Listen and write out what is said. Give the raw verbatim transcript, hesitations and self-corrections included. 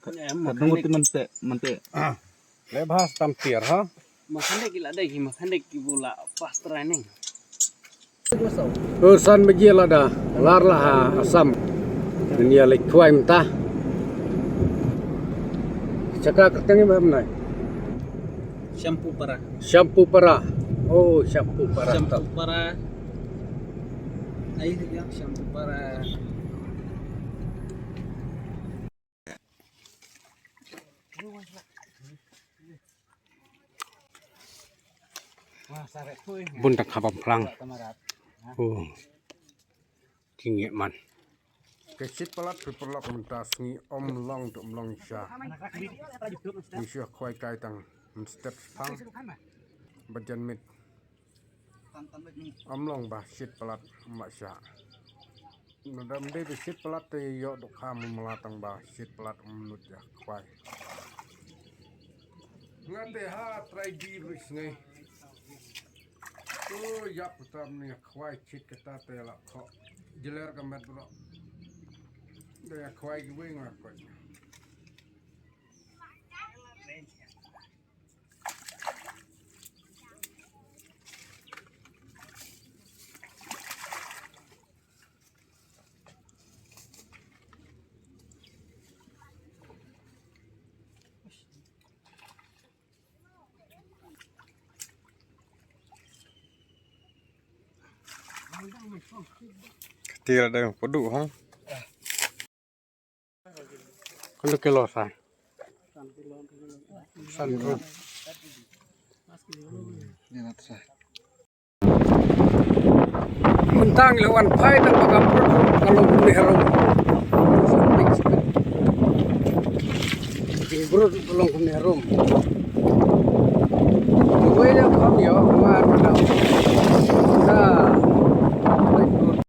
Em, ka dang mechanic. Mante, mante. Ah. Le bha stam tiar ha. Mechanic ki la dei ki, mechanic ki bu la pass training. Ur san baje lada lar la ha Assam. Dunia lek khwai mynta. Chaka kyrteng ba mynta. Shampoo Para. Shampoo Para. Oh, Shampoo Para. Shampoo Para. Ai ya, Shampoo Para. Bun tang khabam phlang. Oh. Ki ngi man. Ka shit palat phi paralok mynta sngi ym long tu ym long sha. Ngi shu khwai kai tang mynstep phang. Ba jan miet. Ym long ba shit palat ym ba sha. Nadam dei ba shit palat te ïoh dok ha mala tang ba shit palat ym nud ïa khwai. Nga te ha trai di bri sngi. O ïap tam ni khwai chit kata te la kho. Jeler ka met bro. Da ïa khwai ki wei nga koit. Kati la dang padu ha. Kilo kilo sa. San kilo. Ni na sa. Mynta ngi la wan phai tang ba ka brut ka long kumne harum. Ka brut ka long kumne harum.